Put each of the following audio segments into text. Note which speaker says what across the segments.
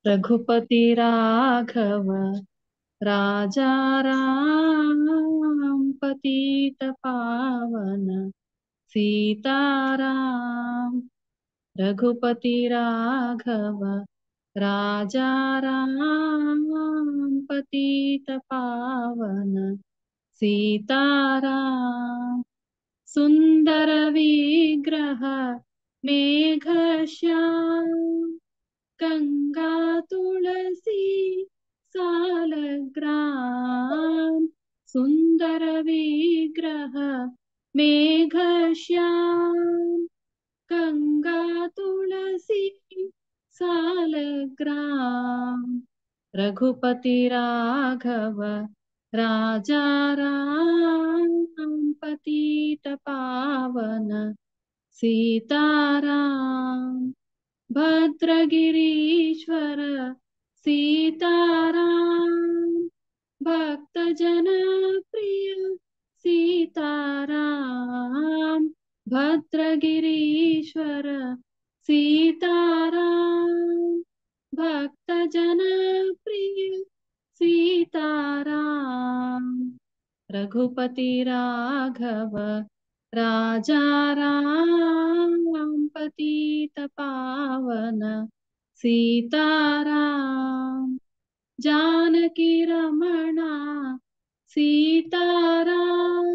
Speaker 1: रघुपति राघव राजा राम पतित पावन सीताराम। रघुपति राघव राजा राम पतित पावन सीताराम। सुंदर विग्रह मेघश्याम गंगा तुलसी सालग्राम। सुंदर विग्रह मेघश्याम गंगा तुलसी सालग्राम। रघुपति राघव राजा राम पतित पावन सीताराम। भद्रगिरीश्वर सीताराम भक्तजन प्रिय सीताराम। भद्रगिरीश्वर सीताराम भक्तजन प्रिय सीताराम। रघुपति राघव राजा राम पतित पावन सीताराम। जानकी रमणा सीताराम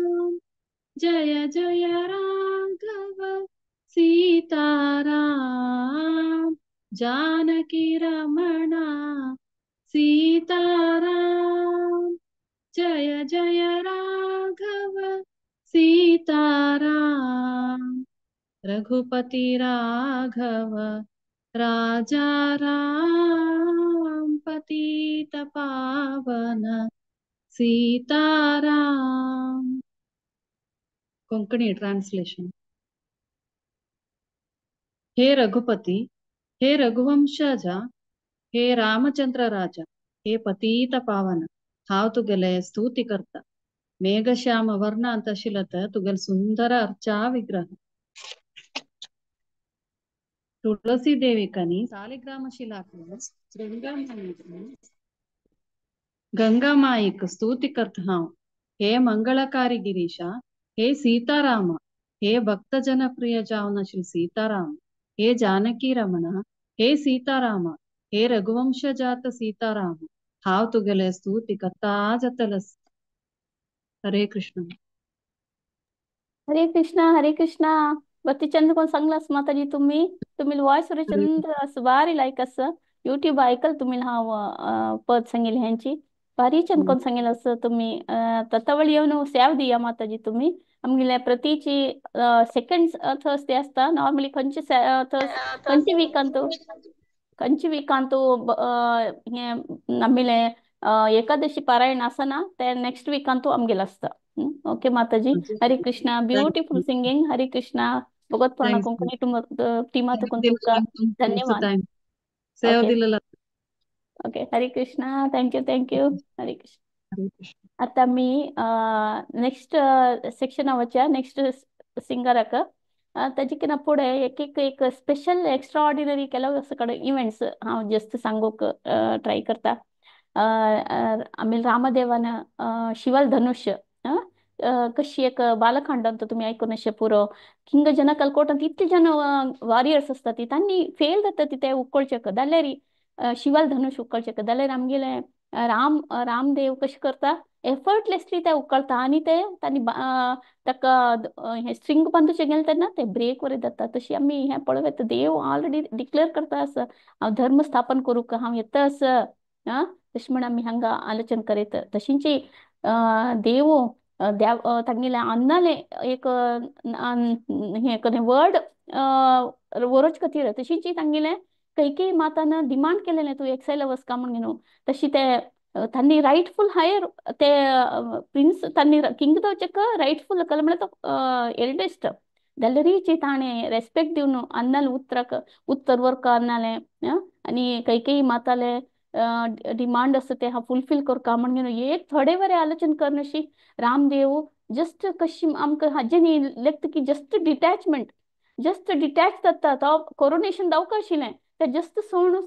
Speaker 1: जय जय राघव सीताराम। जानकी रमणा सीताराम जय जय राघव सीताराम। रघुपति राघव राजा राम पतित पावन सीताराम। कोंकणी ट्रांसलेशन। हे रघुपति, हे रघुवंशजा, हे रामचंद्र राजा, हे पतित पावन, हांव तुगेले स्तुती करता। मेघश्याम वर्णांत आशिल्लो तुगेले सुंदर अर्चा विग्रह। तुळसी देविकानी सालिग्राम शिलाक गंगा माईक स्तुती करता हांव। हे मंगलकारी गिरीशा, हे सीताराम, हे भक्तजन प्रिय जावन आशिल्ले सीताराम, हे जानकी रमण, हे सीताराम, हे रघुवंशजात सीताराम, हांव तुगेले स्तुती करता जातलस। हरे कृष्ण।
Speaker 2: हरे कृष्णा हरे कृष्णा। बत्ती चंद कोण सांगलास माताजी तुम्ही तुम्ही वॉइस चंद असं भारी लायक असं युट्यूब ऐकल तुम्ही हांव पद सांगेल ह्यांची भारी चंद कोण सांगेल असं तुम्ही तत्वळ येवन सेव दिया माताजी तुम्ही आमगेल्या प्रतीची सेकंड थर्सडे असता नॉर्मली खंयचे थर्स खंयचे विकांतू खंयचे विकांतू हे आमगेले एकादशी पारायण आसना ते नेक्स्ट विकांतू आमगेले आसता। ओके माताजी, हरे कृष्णा। Beautiful singing. हरे कृष्णा। भगवत कोंकणी टीमा तुकून तुका धन्यवाद।
Speaker 1: सेवा.
Speaker 2: Okay Hare Krishna. Thank you thank you. Hare Krishna. आता मी नेक्स्ट सेक्शन वच्या नेक्स्ट सिंगराक ताजे किना फुडें एक एक एक स्पेशल एक्स्ट्रा ऑर्डिनरी केलो कडेन इव्हेंट्स हांव जस्ट सांगूंक ट्राय करता। आमी रामदेवान शिवल धनुष्य कशी एक बालकांड ಅಂತ तुम्ही ऐकून अशें पुरो हिंग जन कलकोटांत इतले जन वॉरियर्स आसता ती तांणी फेल जाता ती ते उकळचेक जाल्यार शिवल धनुष उकळचेक जाल्यार आमगेले राम रामदेव कशें करता एफर्टलेसली ते उकळता आनी ते तांणी ताका हें स्ट्रिंग बांदूचें गेलें तेन्ना ते ब्रेक वरी जाता। तशी आमी हें पळोवं येता देव ऑलरेडी डिक्लेअर करता आसा हांव धर्म स्थापन करूंक हांव येता आसा आं तशें म्हण आमी हांगा आलोचन करीत। तशींची देव देव तांगेले अन्नाले एक हें कडेन वर्ड वरोच खातीर तशींची तांगेले कैकेयी मातान डिमांड केलेलें तूं एक्सायला वचका म्हण न्हू तशी ते तांणी रायटफूल हायर ते प्रिन्स तांणी किंग दवचेक रायटफूल कल म्हळ्यार तो एल्डेस्ट जाल्यारीची ताणें रेस्पेक्ट दिवन अन्नाले उतराक उत्तर वरका अन्नाले आनी कैकेयी माताले डिमांड आसा ते हांव फुलफील करका म्हण एक थोडे बरें आलोचन करनशी रामदेव जस्ट कशी आमकां हाजें न्ही लेखता की जस्ट डिटॅचमेंट जस्ट डिटॅच जाता तो कोरोनेशन जावंक आशिल्लें ते जस्ट सोण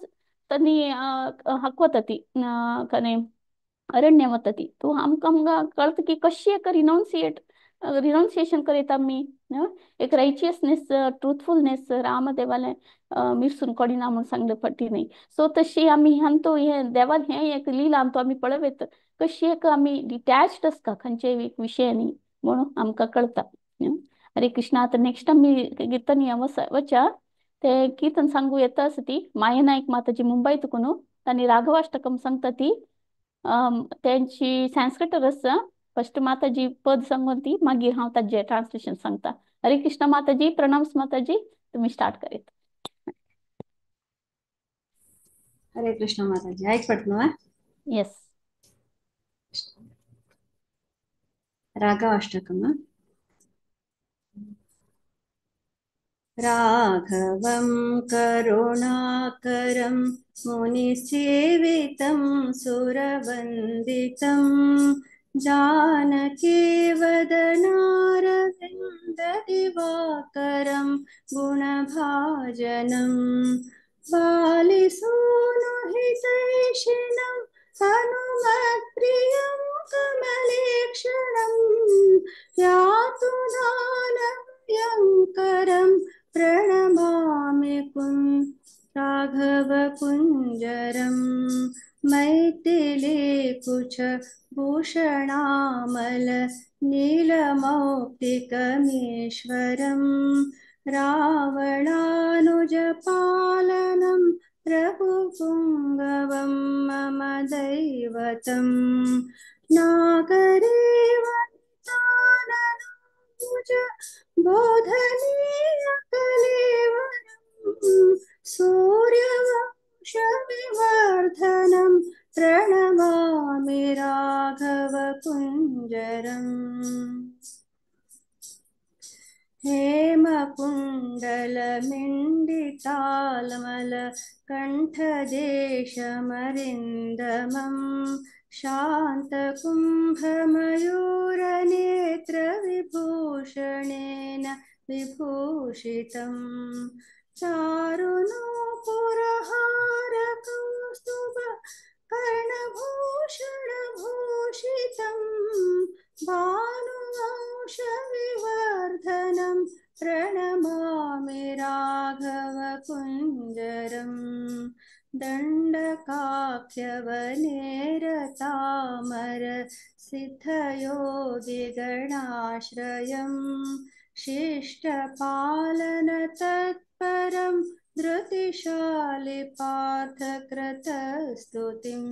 Speaker 2: तांणी हाका वता ती कने अरण्य वता ती. तूं आमकां हांगा कळटा की कशी एक रिनाउन्सिएशन करयता आमी, एक रायचियसनेस, ट्रुथफुलनेस. रामदेवालें मिरसून कोडिना म्हूण सांगले फटी न्ही. सो तशी आमी हांतू हे देवाल हें एक लिला आमतू आमी पळयत कशी एक आमी डिटॅच्ड आसता खंयच्याय एक विशयांनी म्हणून आमकां कळटा. हरे कृष्णा. आतां नेक्स्ट आमी कीर्तन वच्या. ते कीर्तन सांगू येता आसा ती मायनायक माताजी मुंबय तुकून. तांणी राघवाष्टकम सांगता ती. त्यांची संस्कृत रस फर्स्ट माताजी पद सांगून ती, मागीर हांव ताजें ट्रान्सलेशन सांगता. हरे कृष्णा माताजी, प्रणाम माताजी, तुम्ही स्टार्ट करीत.
Speaker 3: हरे कृष्ण माताजी, ऐक पडतो.
Speaker 2: येस.
Speaker 3: राघवाष्टकम. राघवं करुणाकरं मुनिसेवितं सुरवन्दितं जानकीवदनारविन्ददिवाकरं गुणभाजनं बालिसूनुहितैषिणं हनुमत्प्रियं कमलेक्षणं यातु दानभयङ्करं प्रणमामि राघवकुञ्जरं. मैथिलीकुच भूषणामल नीलमौक्तिकमेश्वरं रावणानुजपालनं रघुपुङ्गवं मम दैवतं. नागरे वनिताननाभुज बोधनीयकलेवरं सूर्यवंशविवर्धनं प्रणमामि राघवकुञ्जरम्. हेमकुण्डलमिण्डितालमल कण्ठदेशमरिन्दमं शान्तकुम्भमयूरनेत्रविभूषणेन विभूषितं चारुनूपुरहारकौस्तुभ कर्णभूषणभूषितं भानुवंशविवर्धनं प्रणमामि राघवकुञ्जरम्. दण्डकाख्यवनेरतामर सिद्धयोगिगणाश्रयं शिष्टपालनतत्परं धृतिशालि पार्थकृतस्तुतिं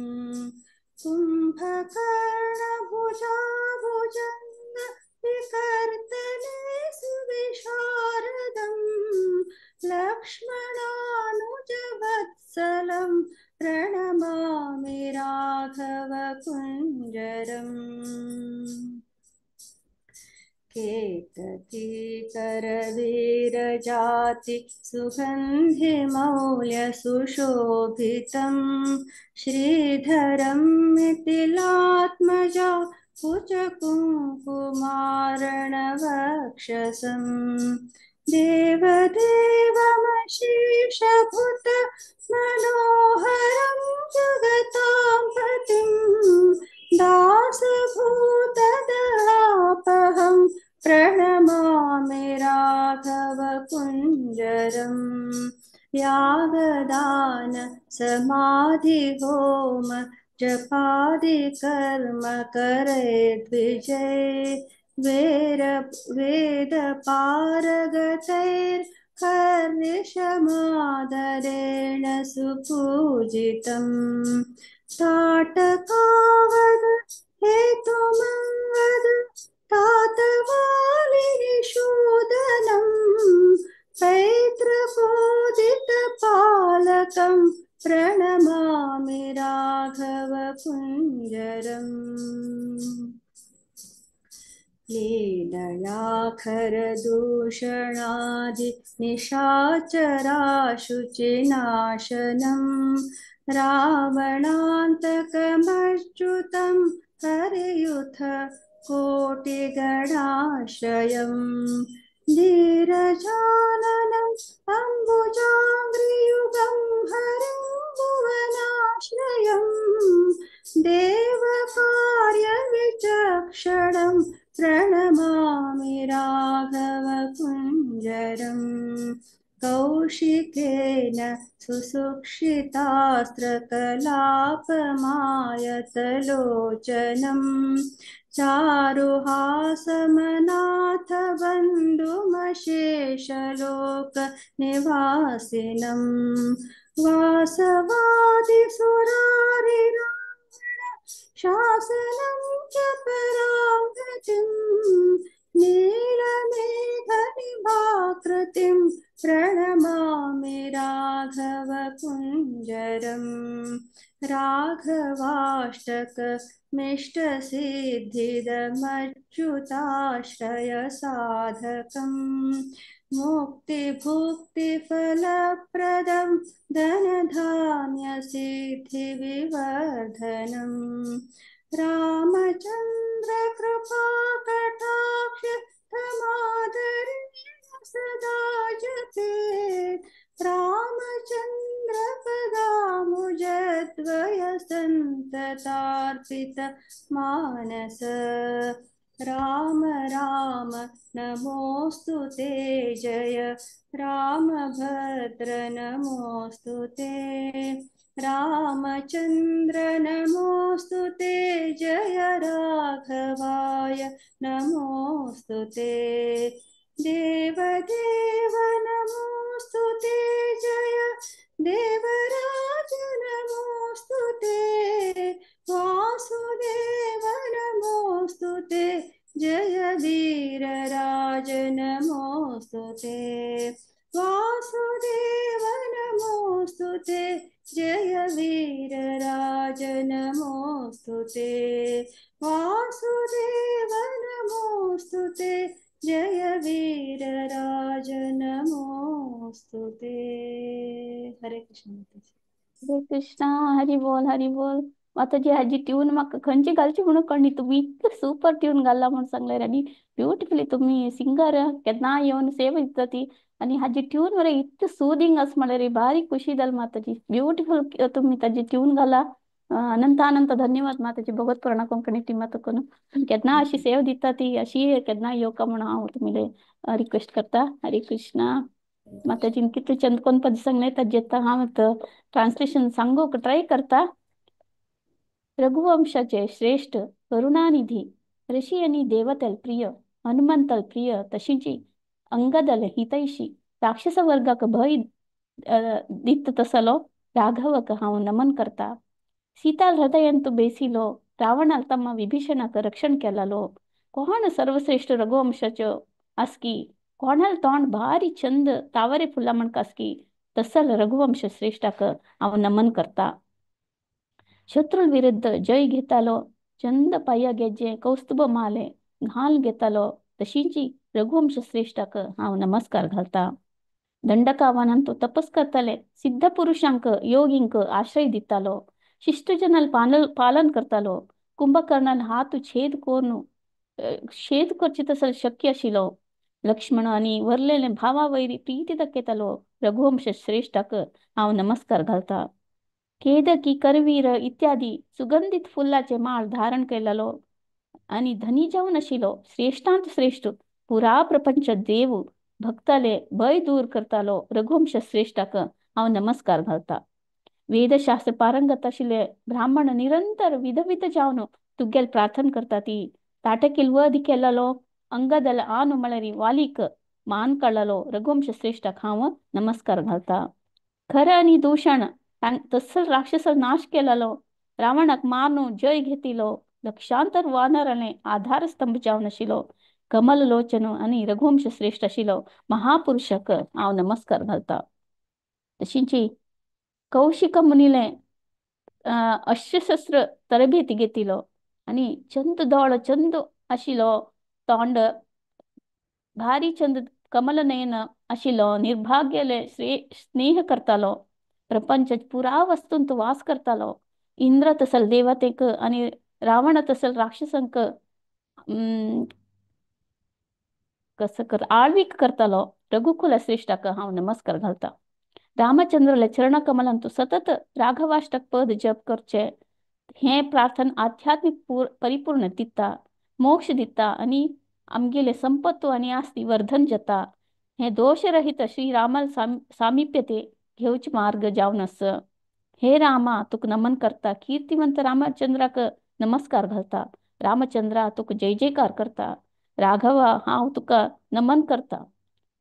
Speaker 3: कुम्भकर्णभुजाभुजङ्ग विकर्तने सुविशारदं लक्ष्मणानुजवत्सलं प्रणमामि राघवकुञ्जरम्. केतकी करवीरजाति सुगन्धिमौल्यसुशोभितं श्रीधरं मिथिलात्मजा कुचकुङ्कुमारणवक्षसं देवदेवमशेषभूत मनोहरं जगतां पतिं दासभूतदहापहं प्रणमामि राघवकुञ्जरम्. यागदान समाधिहोम जपादिकर्म करे द्विजय वेदपारगतैर्हर्षमादरेण सुपूजितं ताटकावद हेतुमवद तातवालिनिषूदनं पैतृपूजितपालकं प्रणमामि राघवकुञ्जरम्. लीलया खरदूषणादि निशाचराशुचिनाशनं रावणान्तकमच्युतं हरियुथ कोटिगणाश्रयं नीरजाननं अम्बुजाङ्घ्रियुगं हरिं भुवनमोहनं सुसुक्षितास्त्रकलापमायतलोचनम् चारुहासमनाथबन्धुमशेषलोकनिवासिनं वासवादिसुरारिरावण शासनं च परां गतिं नीलमेघनिभाकृतिं प्रणमामि राघवकुञ्जरम्। राघवाष्टकमिष्टसिद्धिदमच्युताश्रयसाधकं मुक्तिभुक्तिफलप्रदं धनधान्यसिद्धिविवर्धनम् रामचन्द्रकृपाकटाक्ष तमादरेण सदा जपेत् रामचन्द्रपदाम्बुजद्वय सन्ततार्पित मानस। राम राम नमोऽस्तु ते जय रामभद्र नमोऽस्तु ते रामचन्द्र नमोऽस्तु ते जय राघवाय नमोऽस्तु ते देवदेव नमोऽस्तु ते जय देवराज नमोऽस्तु ते वासुदेव नमोऽस्तु ते जय वीरराज नमोऽस्तु ते वासुदेव नमोऽस्तु ते जय वीरराज नमोऽस्तु ते वासुदेव नमोऽस्तु ते जय वीरराज नमोऽस्तु ते। हरे कृष्ण।
Speaker 2: हरे कृष्णा। हरी बोल हरी बोल। माताजी हाजी ट्यून म्हाका खंयची घालची म्हणून कळ्ळी, तुमी इतकें सुपर ट्यून घाल्ला म्हूण सांगलें आनी ब्युटिफुली तुमी सिंगर केन्ना येवन सेवा दिता ती आनी हाजी ट्यून मरे इतकें सुदिंग आसा म्हळ्यार भारी खुशी जाली माताजी। ब्युटिफुल तुमी ताजी ट्यून घाला। अनंत अनंत धन्यवाद माताजी। भगवत पुराणा कोंकणी टिमा तुकून केन्ना अशी सेवा दिता ती अशी केन्ना येवका म्हणून हांव तुमले रिक्वेस्ट करता। हरे कृष्णा। माताजीन कितले चंद कोण पद सांगले ताजें आतां हांव ट्रान्सलेशन सांगूंक ट्राय करता। रघुवंशाचे श्रेष्ठ करुणानिधी ऋषी आणि देवतल प्रिय हनुमंतल प्रिय तशीची अंगदल हितैषी राक्षस वर्गाक भय दित तसलो राघवक हांव नमन करता। सीताल हृदयंतु बेसिलो रावणाल तम्मा विभीषणाक रक्षण केलालो कोण सर्वश्रेष्ठ रघुवंशाचो आसकी कोणाल तोंड भारी चंद तावरे फुला म्हण कासकी तसल रघुवंश श्रेष्ठाक हांव नमन करता। शत्रू विरुद्ध जय घेतालो चंद पाया गेजे कौस्तुभ माले घाल घेतालो तशींची रघुवंश श्रेष्ठाक हांव नमस्कार घालता। दंडकावनांत तपस करताले सिद्ध पुरुषांक योगींक आश्रय दितालो शिष्टजनाल पालन करतालो कुंभकर्णान हात छेद कोरून छेद करचे तसल शक्य आशिल्लो लक्ष्मण आनी वरलेले भावा वैरी प्रीती दाखयतालो रघुवंश श्रेष्ठाक हांव नमस्कार घालता। केदकी करवीर इत्यादी सुगंधित फुलाचे माळ धारण केलेलो आनी धनी जावन आशिल्लो श्रेष्ठांत श्रेष्ठ पुरा प्रपंच देव भक्ताले भय दूर करतालो रघुवंश श्रेष्ठाक हांव नमस्कार घालता। वेदशास्त्र पारंगत आशिल्ले ब्राह्मण निरंतर विधविध जावन तुगेल प्रार्थना करता ती ताटकील वध केलेलो अंगदल आनु म्हळ्यार वालीक मान काडलेलो रघुवंश श्रेष्ठाक हांव नमस्कार घालता। खर आनी दूषण तसल राक्षस नाश केलेलो रावणाक मारून जय घेतिलो लक्षांतर वानराले आधार स्तंभ जावन आशिल्लो कमल लोचन आनी रघुवंश श्रेष्ठ आशिल्लो महापुरुषाक हांव नमस्कार घालता। तशींची कौशिक मुनीले अश्वशस्त्र तरबेती घेतिलो आनी चंद दोळ चंद आशिल्लो तोंड भारी चंद कमलनयन आशिल्लो निर्भाग्यले स्नेह करतालो प्रपंच पुरा वस्तूंत वास करतालो इंद्र तसल देवतेक आनी रावण तसल राक्षसांक कसं कर आळवीक करतालो रघुकुल श्रेष्ठाक हांव नमस्कार घालता। रामचंद्रले चरणकमलांतु सतत राघवाष्टक पद जप करचे हें प्रार्थना आध्यात्मिक परिपूर्ण दिता मोक्ष दिता आनी आमगेले संपत्तु आनी आस्ती वर्धन जाता। हें दोशरहित श्रीरामाल सामिप्यते घेवचे मार्ग जावन आस. हे रामा तुका नमन करता, कीर्तिवंत रामचंद्राक नमस्कार घालता, रामचंद्रा तुका जय जयकार करता, राघवा हांव तुका नमन करता,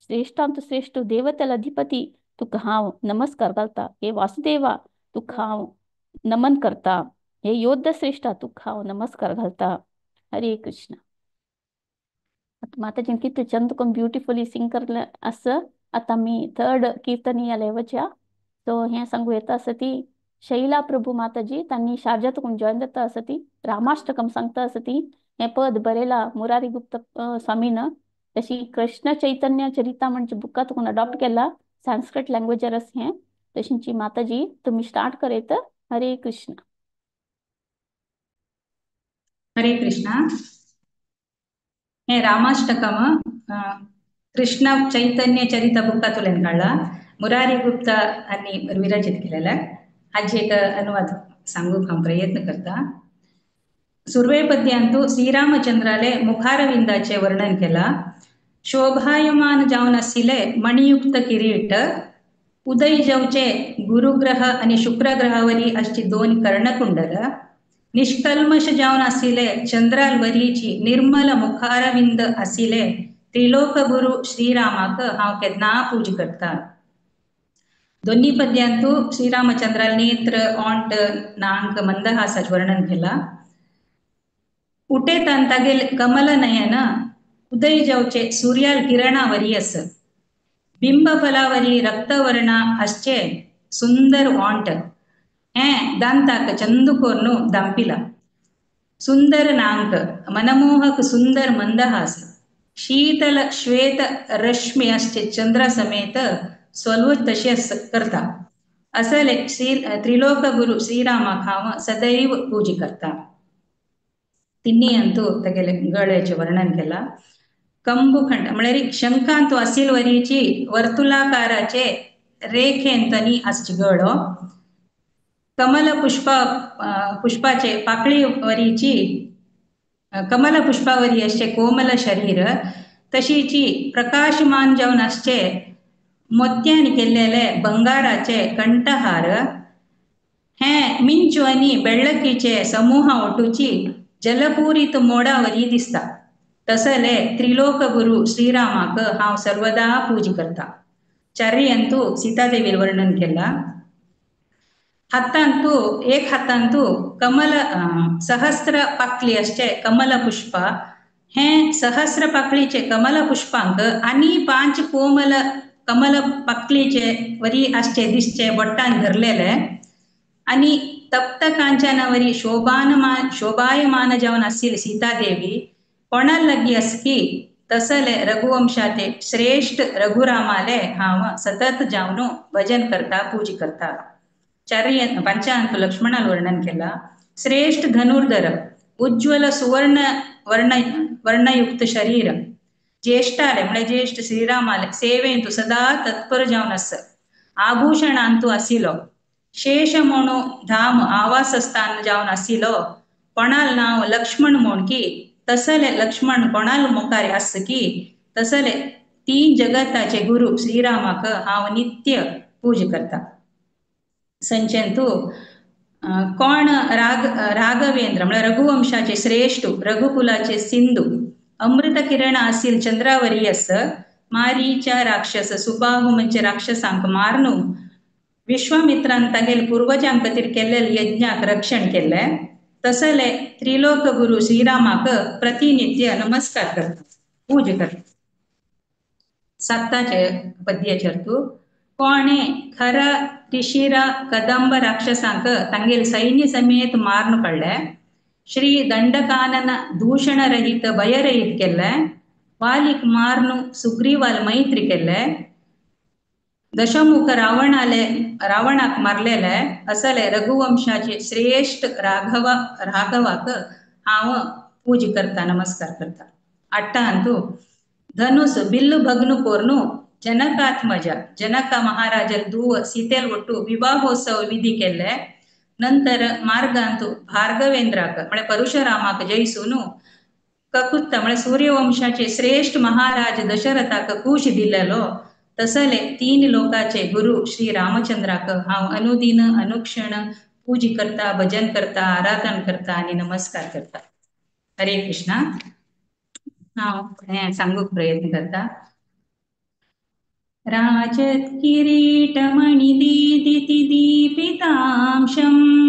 Speaker 2: श्रेष्ठांत श्रेष्ठ देवतेल अधिपती तुका हांव नमस्कार घालता, हे वासुदेवा तुका हांव नमन करता, हे योद्ध श्रेष्ठा तुका हांव नमस्कार घालता. हरे कृष्ण. माताजीन कितले चंद कोन ब्युटिफुली सिंग करले आसा. आतां आमी थर्ड कीर्तनीया लेवच्या. सो हें सांगू येता आसा ती शैला प्रभू माताजी तांणी शारजा तुकून जॉयन जाता आसा ती रामाष्टकम सांगता आसा ती. हें पद बरयला मुरारी गुप्त स्वामीन. तशी कृष्ण चैतन्य चरिता म्हणजे बुका तुकून अडॉप्ट केला संस्कृत लँग्वेजर आसा हें. तशींची माताजी तुमी स्टार्ट करयत. हरे कृष्ण.
Speaker 4: हरे कृष्णा. हे रामाष्टकम कृष्ण चैतन्य चरित बुकांतल्यान काडला. मुरारी गुप्त हांणी विरचित केलेला. हाजी एक अनुवाद सांगूंक हांव प्रयत्न करता. सुर्वे पद्यांतु श्रीरामचंद्राले मुखारविंदाचे वर्णन केला. शोभायमान जावन आशिल्ले मणियुक्त किरीट, उदय जावचे गुरुग्रह आनी शुक्रग्रहावरी आसची दोन कर्णकुंडल, निष्कल्मश जावन आशिल्ले चंद्रालवरीची निर्मल मुखारविंद आशिल्ले त्रिलोक गुरु श्रीरामाक हांव केन्ना पूज करता. दोन्ही पद्यांतु श्रीरामचंद्राल नेत्र ओंट नांक मंदहासाचे वर्णन केला. उटेतान तागेल कमल नयन उदय जावचे सूर्याल किरणावरी आस, बिंब फलावरी रक्तवर्णा आसचे सुंदर ओंट हें दांताक चंदू कोर्नु दांपिला, सुंदर नांक मनमोहक सुंदर मंदहास, शीतल श्वेत रश्मी आसचे चंद्रा समेत सोलवूच तशें करता. असले श्री त्रिलोक गुरु श्रीरामाक हांव सदैव पूज करता. तिन्ही अंतू तागेले गळ्याचें वर्णन केला. कंबुखंड म्हळ्यार शंखांतु आसिलवरीची वर्तुलाकाराचे रेखेंतनी आसची गळो, कमल पुष्प पुष्पाचे पाकळीवरीची कमल पुष्पावरी आसचे कोमल शरीर, तशीची प्रकाशमान जावन आसचे मोत्यान केल्लेले बंगाराचे कंठहार, हें मिंचू आनी बेळ्ळकीचे समूह ओटूची जलपूरीत मोडावरी दिसता. तसले त्रिलोक गुरु श्रीरामाक हांव सर्वदा पूज करता. चारी अंतू सीतादेवीर वर्णन केला. हातांतु एक हातांतु कमल सहस्र पाकळी आसचे कमल पुष्प, हें सहस्र पाकळीचे कमल पुष्पांक आनी पांच कोमल कमल पाकळीचे वरी आसचे दिसचे बोटान धरलेले आनी तप्त कांचनावरी शोभानमान शोभायमान जावन आशिल्ली सीतादेवी कोणा लागीं आसकी तसले रघुवंशाचे श्रेष्ठ रघुरामाले हांव सतत जावन भजन करता पूज करता. चारी पंचांत लक्ष्मणाल वर्णन केला. श्रेष्ठ धनुर्धर, उज्ज्वल सुवर्ण वर्ण वर्णयुक्त शरीर, ज्येष्ठाले म्हळ्यार ज्येष्ठ श्रीरामाले सेवेंतु सदा तत्पर जावन आस, आभूषणांतु आशिल्लो, शेष म्हणू धाम आवासस्थान जावन आशिल्लो, कोणाल नांव लक्ष्मण म्हूण की तसले लक्ष्मण कोणाल मुखार आस की तसले तीन जगताचे गुरु श्रीरामाक हांव नित्य पूज करता. संचेंतु कोण राघवेंद्र म्हळ्यार रघुवंशाचे श्रेष्ठ रघुकुलाचे सिंधू अमृत किरण आसिल चंद्रावरी आस, मारीच्या राक्षस सुबाहु म्हणजे राक्षसांक मारनू विश्वामित्रान तागेल पूर्वजांक खातीर केल्ले यज्ञाक रक्षण केल्ले तसले त्रिलोक गुरु श्रीरामाक प्रतिनित्य नमस्कार करता पूज करता. साताचे पद्याचेर तूं कोणे खर त्रिशिरा कदंब राक्षसांक तांगेल सैन्य समेत मारून काडले, श्री दंडकानन दूषण रहित भयरहित केल्ले, वालीक मारनु सुग्रीवाल मैत्री केल्ले, दशमुख रावणाले रावणाक मारलेले असले रघुवंशाचे श्रेष्ठ राघवाक हांव पूज करता नमस्कार करता. आट्टांतु धनुस बिल्ಲು भग्नु कोर्नु जनकात्मज जनक महाराजल दूव सीतेल ಒಟ್ಟು ವಿವಾಹೋತ್ಸವ ವಿಧಿ ಕೆಲ್ಲೆ, ನಂತರ ಮಾರ್ಗಾಂತು ಭಾರ್ಗವೇಂದ್ರಾಕ म्हळ्यार परशुरामाक जयसूನು ककुत्त म्हळ्यार सूर्यवंशाचे श्रेष्ठ महाराज दशरथाक कुश दिलेलो तसले तीन लोकाचे गुरु श्री रामचंद्राक हांव अनुदिन अनुक्षण पूज करता, भजन करता, आराधन करता आनी नमस्कार करता. हरे कृष्णा. हांव हें सांगूंक प्रयत्न करता. राजत किरीटमणि दीदिति दीपितांशम्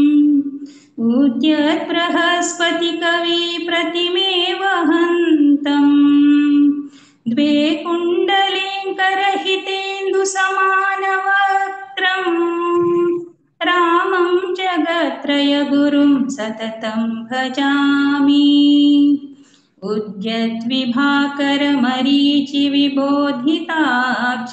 Speaker 4: उद्यत् बृहस्पति कवि प्रतिमेव हन्तम् द्वे कुण्डलेङ्करहितेन्दु समानवक्त्रम् रामं जगत्त्रय गुरुं सततं भजामि. उद्यद्विभाकर मरीचि विबोधिताब्ज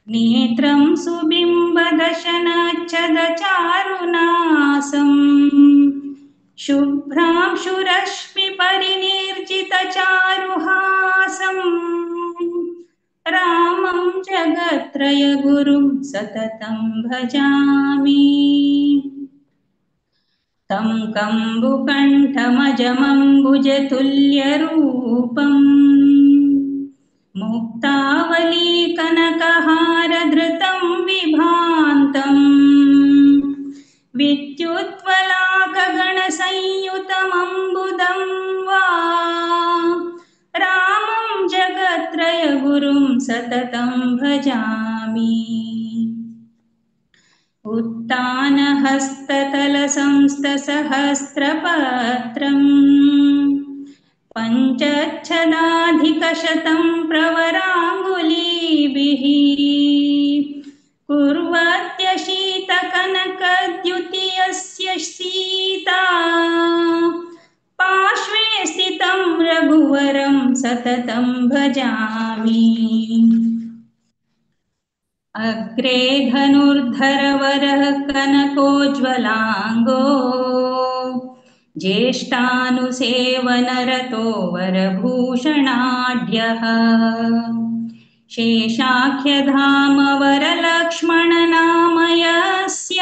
Speaker 4: नेत्रं सुबिम्बदशनच्छदचारुनासं शुभ्रांशुरश्मिपरिनिर्जितचारुहासं रामं जगत्त्रय गुरुं सततं भजामि. तं कम्बुकण्ठमजमम्बुजतुल्यरूपं मुक्तावलीकनकहारधृतं विभान्तं विद्युत्वलाकगणसंयुतमम्बुदं वा रामं जगत्त्रय गुरुं सततं भजामि. उत्तानहस्ततलसंस्थसहस्रपत्रं पञ्चच्छदाधिकशतं प्रवराङ्गुलीभिः कुर्वत्यशीतकनकद्युतियस्य सीता पार्श्वे स्थितं रघुवरं सततं भजामि. अग्रे धनुर्धरवरः कनकोज्ज्वलाङ्गो ज्येष्ठानुसेवनरतो वरभूषणाढ्यः शेषाख्यधाम वरलक्ष्मणनामयस्य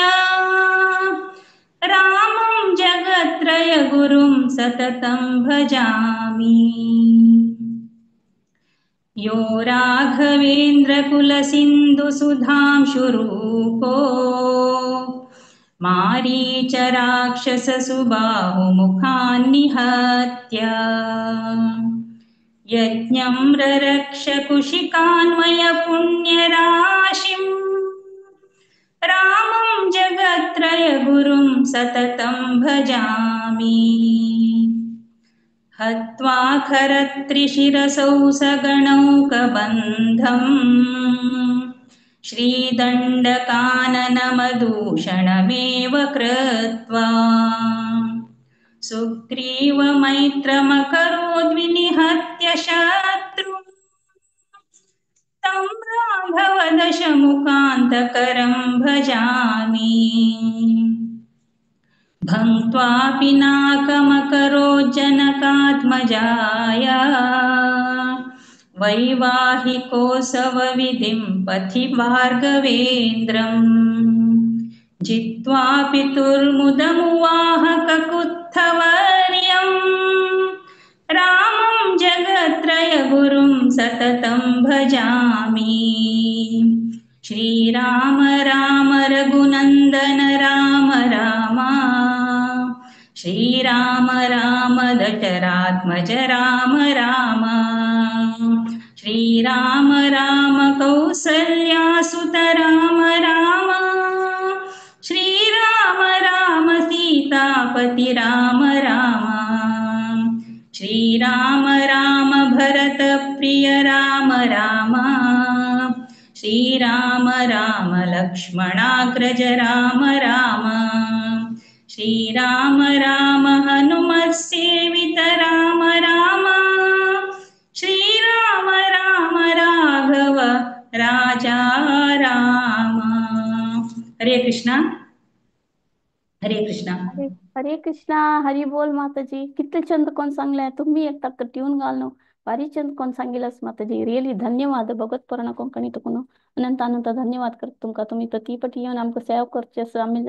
Speaker 4: रामं जगत्त्रय गुरुं सततं भजामि. यो राघवेन्द्रकुलसिन्धुसुधांशुरूपो मारीच राक्षससुबाहुमुखान्निहत्य यज्ञं ररक्ष कुशिकान्वयपुण्यराशिं रामं जगत्त्रय गुरुं सततं भजामि. हत्वा खरत्रिशिरसौ सगणौकबन्धं श्रीदण्डकाननमदूषणमेव कृत्वा सुग्रीवमैत्रमकरोद्विनिहत्य शत्रुं तं राघवदशमुखान्तकरं भजामि. भङ्क्त्वा पिनाकमकरोज्जनकात्मजाय वैवाहिकोत्सवविधिं पथि भार्गवेन्द्रं जित्वा पितुर्मुदमुवाह ककुत्थवर्यं रामं जगत्त्रय गुरुं सततं भजामि. श्रीराम राम रघुनन्दन राम राम श्रीराम राम दशरात्मज राम राम श्रीराम राम कौसल्यासुत राम राम श्रीराम राम सीतापति राम राम श्रीराम राम भरत प्रिय राम राम श्रीराम राम लक्ष्मणाग्रज राम राम श्रीराम राम हनुमत् सेवित राम राम श्रीराम राम राघव राजा राम. हरे कृष्णा. हरे कृष्णा.
Speaker 2: हरे हरे कृष्णा. हरी बोल माताजी. कितले चंद कोण सांगले तुम्ही एक ताक ट्यून घाल न्हू. भारी चंद कोण सांगिलास माताजी. रियली धन्यवाद. भगवत पुराण कोंकणी तुका अनंत अनंत धन्यवाद करता तुमकां. तुमी प्रतीपटी येवन आमकां सेवा करची आसा. आमी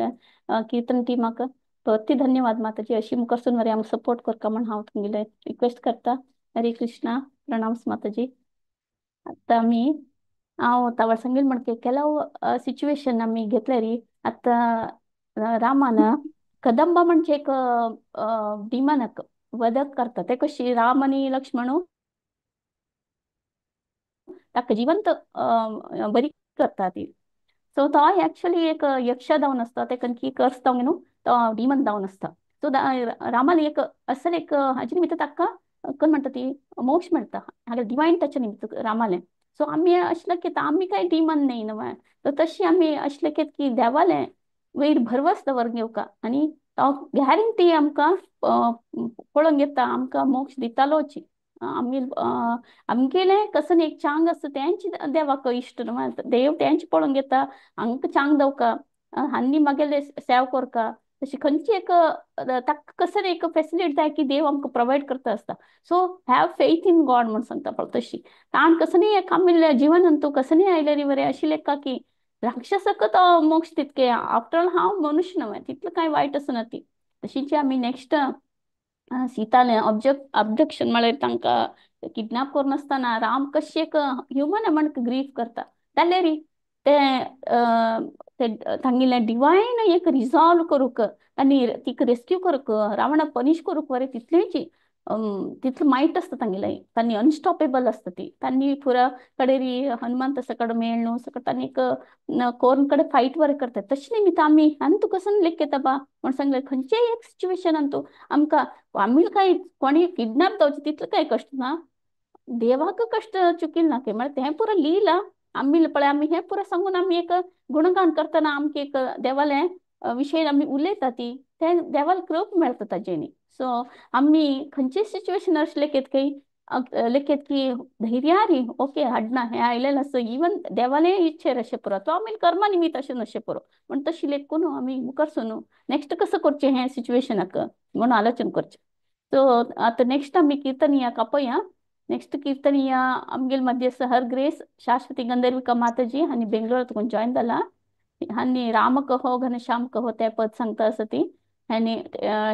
Speaker 2: कीर्तन टिमाक अति धन्यवाद माताजी. अशी मुखारसून मरे आमकां सपोर्ट करता म्हण हांव तुमगेले रिक्वेस्ट करता. हरे कृष्णा. प्रणाम माताजी. आतां आमी हांव तावळ सांगील म्हणके ಕೆಲವು सिच्युएशन आमी घेतले री. आतां रामान कदंबा म्हणजे एक डिमनाक वधक करता ते कशी राम आनी लक्ष्मण ताका जिवंत बरी करता ती. सो तो एक्चुअली एक यक्ष जावन आसता, ते खंयची कर्स जावन न्हू तो डिमन जावन आसता. सो रामाले एक असल एक हाजे निमित्त ताका कोण म्हणटा ती मोक्ष मेळटा, हागे डिवायन टच निमित्त रामाले. सो आमी अशें की आमी काय डिमन न्ही न्हू, तर तशी आमी अशें की देवाले वयर भरवस दवर घेवका आनी तो गॅरंटी आमकां पळोवंक येता, आमकां मोक्ष दितालोची. आमी आमगेलें कसन एक चांग आसता तेंच देवाक इश्ट न्हू, देव तेंच पळोवंक येता, हांकां चांग दवका आनी मागेले सेव करका. तशी खंयची एक ताका कसन एक फेसिलिटी जाय की देव आमकां प्रोवायड करता आसता. So have faith in God म्हूण सांगता पळय तशी ताण कसनय एक आमी जिवनांत तूं कसनय आयले री बरें अशी लेखा की राक्षसाक तो मोक्ष तितके आफ्टर ऑल हांव मनुष्य न्हय तितलें कांय वायट आसना ती. तशीच आमी नेक्स्ट सीताले ऑब्जेक्शन म्हळ्यार तांकां किडनॅप करून राम कशें एक ह्युमन म्हण ग्रीफ करता जाल्यार री ते ते तांगेलें डिवायन एक रिजॉल्व करूंक आनी तिका रेस्क्यू करूंक रावणाक पनिश करूंक बरें तितलेंच तितलें मायट आसता तांगेलें, तांणी अनस्टॉपेबल आसता ती. तांणी पुरा कडेन हनुमंत कडेन मेळ्ळू सगळं तांणी एक कोर्ण कडेन फायट बरें करतात. तशें निमित्त आमी आनी तुका कसो लेखता बा म्हण सांगलें खंयचेय एक सिच्युएशनान तूं आमकां आमी काय कोणी किडनॅप जावचें तितलें कांय कश्ट ना, देवाक कश्ट चुकील ना की म्हळ्यार तें पुरो लिला आमी पळय आमी हें पुरो सांगून आमी एक गुणगान करतना आमकां एक देवालें विशय आमी उलयता ती तें देवाक कृप मेळटा ताजेनी. सो आमी खंयचे सिच्युएशन अशें लेखत की लेखत की धैर्यारी ओके हाडना हें आयलेलें आसा इवन देवाले इच्छेर अशें पुरो तो आमी कर्मा निमित्त अशें नशें पुरो म्हण तशें लेखून आमी मुखार न्हू नेक्स्ट कसो करचें हें सिच्युएशनाक म्हणून आलोचन करचें. सो आतां नेक्स्ट आमी कीर्तनिया कापया. नेक्स्ट कीर्तनिया आमगेल मध्यस्थ हर ग्रेस शाश्वती गंधर्विका माताजी आनी बेंगलोर जॉईन जाला आनी राम कहो घनश्याम कहो ते पद सांगता आसा ती आनी